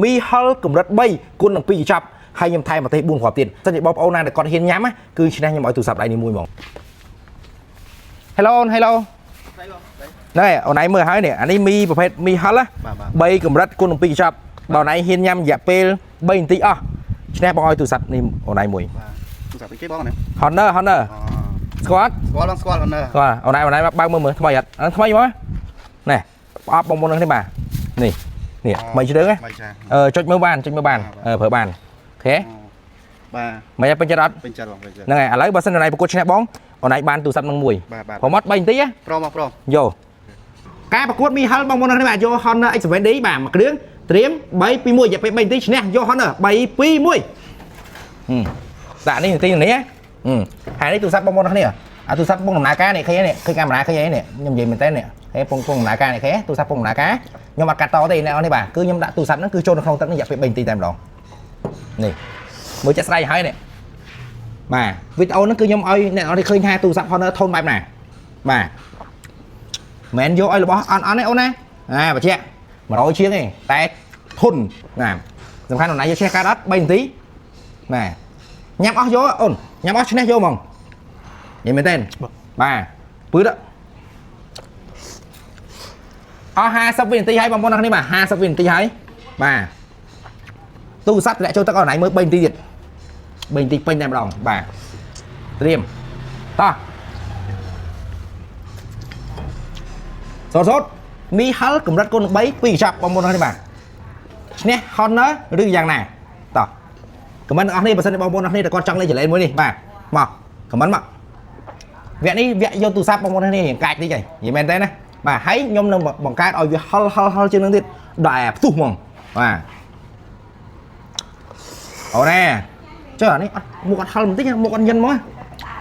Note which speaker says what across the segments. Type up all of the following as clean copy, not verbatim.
Speaker 1: មីហិលកម្រិត3គុណនឹង2កញ្ចប់ហើយខ្ញុំថែមប្រទេស4គ្រាប់ទៀតសិនជាបងប្អូនណាដែលគាត់ហ៊ានញ៉ាំណាគឺឈ្នះខ្ញុំឲ្យទូរស័ព្ទដៃនេះមួយហ្មង Hello អូន Hello ណែអូនឯងមើលហើយនេះអានេះមីប្រភេទមីហិលណា
Speaker 2: បាទបាទ
Speaker 1: 3កម្រិតគុណនឹង2កញ្ចប់បើអូនឯងហ៊ានញ៉ាំរយៈពេល3នាទីអស់ឈ្នះបងឲ្យទូរស័ព្ទនេះអូនឯងមួយ
Speaker 2: បាទទូរស័ព្ទគេបងណា
Speaker 1: Honor Honor ស្គាល់
Speaker 2: ស្គាល់បងស្គាល់ Honor
Speaker 1: ស្គាល់អូនឯងអូនឯងបើកមើលមើលថ្មីអត់អាថ្មីហ្មងណែប្រអប់បងប្អូននេះបាទនេះនេះថ្មីជ្រើងណា
Speaker 2: បាយចា
Speaker 1: អឺចុចមើលបានចុចមើលបានអឺប្រើបាន OK
Speaker 2: បាទ
Speaker 1: មិនឲ្យពេញចិត្តអត់
Speaker 2: ពេញចិត្តបងពេញចិត្ត
Speaker 1: ហ្នឹងហើយឥឡូវបើសិនអូនឯងប្រកួតឈ្នះបងអូនឯងបានទូរស័ព្ទនឹងមួយ
Speaker 2: បាទបាទ
Speaker 1: ព្រមអត់3នាទីហ៎
Speaker 2: ព្រមបងព្រម
Speaker 1: យកការប្រកួតមីហិលបងប្អូននេះបាទយក Honor X7D បាទមួយគ្រឿងត្រៀម3 2 1រយៈពេល3នាទីឈ្នះយក Honor 3 2 1ហឹមដាក់នេះនាទីនេះណាហឹមហើយនេះទូរស័ព្ទបងប្អូននេះអាទូរស័ព្ទបងដំណើរការនេះឃើញនេះឃើញកាមេរ៉ាឃើញអីនេះខ្ញុំនិយាយមែនតើនេះហេពងពងដំណើរការនេះឃើញទូរស័ព្ទពងដំណើរការខ្ញុំអត់កាត់តទេអ្នកនរនេះបាទគឺខ្ញុំដាក់ទូរស័ព្ទហ្នឹងគឺចូលនៅក្នុងទឹកនេះរយៈពេល3នាទីតែម្ដងនេះមើលចាក់ស្រ័យហើយនេះបាទវីដេអូហ្នឹងគឺខ្ញុំឲ្យអ្នកនរនេះឃើញថាទូរស័ព្ទ Honor ធន់បែបណាបាទ មិនយកឲ្យរបស់អន់អន់ទេអូនណាអាបញ្ជាក់100ជាងទេតែធុនណាសំខាន់អូនណាយកឈ្នះកើតអត់3នាទីណាញ៉ាំអស់យកអូនញ៉ាំអស់ឈ្នះយកហ្មងនិយាយមែនទេបាទពឺដល់អស់50វិនាទីហើយបងប្អូនអរគ្នាបាទ50វិនាទីហើយបាទទូរស័ព្ទតម្លាក់ចូលទឹកអូនឯងមើល3នាទីទៀត3នាទីពេញតែម្ដងបាទត្រៀមតោះ សូតសូតមីហិលកម្រិតគុណ3 2កញ្ចប់បងប្អូននេះបាទឈ្នះ Honor ឬយ៉ាងណាតោះខមមិនទាំងអស់នេះបើសិនជាបងប្អូនទាំងអស់នេះតែគាត់ចង់លេងចលែនមួយនេះបាទមកខមមិនមកវគ្គនេះវគ្គយកទូរស័ព្ទបងប្អូននេះរៀងកាចតិចហើយនិយាយមែនទេណាបាទហើយខ្ញុំនឹងបង្កើតឲ្យវាហិលហិលហិលជាងនឹងទៀតដល់ផ្ទុះហ្មងបាទអូណែចុះអានេះអត់មុខអត់ហិលបន្តិចមុខអត់ញិនហ្មង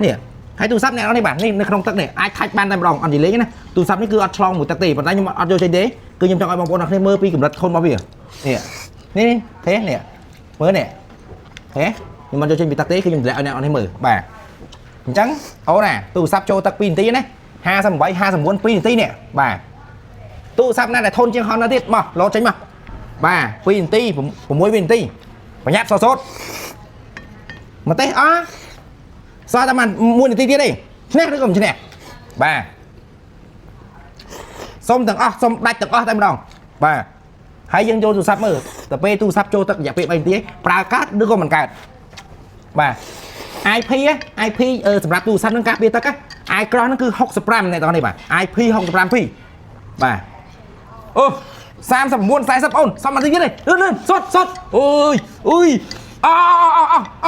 Speaker 1: នេះហើយទូរស័ព្ទអ្នកនេះបាទនេះនៅក្នុងទឹកនេះអាចខាច់បានតែម្ដងអត់និយាយលេងណាទូរស័ព្ទនេះគឺអត់ឆ្លងមួយទឹកទេប៉ុន្តែខ្ញុំអត់យកចេញទេគឺខ្ញុំចង់ឲ្យបងប្អូនអ្នកគ្នាមើលពីកម្រិតធនរបស់វានេះនេះទេនេះមើលនេះទេខ្ញុំអត់យកចេញពីទឹកទេគឺខ្ញុំតម្លាក់ឲ្យអ្នកនេះមើលបាទអញ្ចឹងអូនណាទូរស័ព្ទចូលទឹក2នាទីណា58 59 2នាទីនេះបាទទូរស័ព្ទណាដែលធន់ជាង Honor ទៀតមកលោតចេញមកបាទ2នាទី6វិនាទីប្រញាប់សសូតមកទេអសល់តែបាន1នាទីទៀតទេឈ្នះឬក៏មិនឈ្នះបាទសុំទាំងអស់សុំដាច់ទាំងអស់តែម្ដងបាទហើយយើងចូលទូរស័ព្ទមើលតែពេលទូរស័ព្ទចូលទឹករយៈពេល3នាទីប្រើកើតឬក៏មិនកើតបាទ IP ហ៎ IP អឺសម្រាប់ទូរស័ព្ទនឹងការពារទឹកហ៎ i cross ហ្នឹងគឺ65អ្នកទាំងនេះបាទ IP 65P បាទអូ39 40អូនសំមកតិចទៀតទេលឿនលឿនសុតសុតអូយអុយអអអអ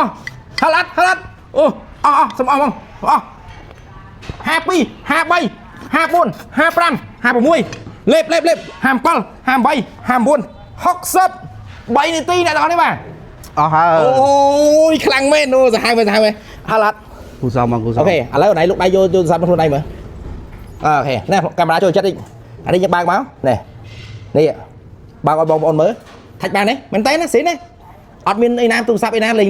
Speaker 1: ហឡាត់ហឡាត់អូអអសំអស់ហ្មងអស់52 53 54 55 56លេបលេបលេប57 58 59 60 3នាទីអ្នកទាំងនេះបាទ
Speaker 2: អស់ហើយ
Speaker 1: អូយខ្លាំងមែនអូសាហាវមែនសាហាវមែនហឡាត់
Speaker 2: គូសំបងគូសំ
Speaker 1: OK ឥឡូវណៃលុកដៃយកយកទូរស័ព្ទខ្លួនឯងមើល OK នេះកាមេរ៉ាចូលចិត្តតិចអានេះយើងបើកមកនេះនេះបើកឲ្យបងប្អូនមើលថាច់បានទេមែនតើណាស៊ីណាអត់មានអីណាទូរស័ព្ទអីណាលេង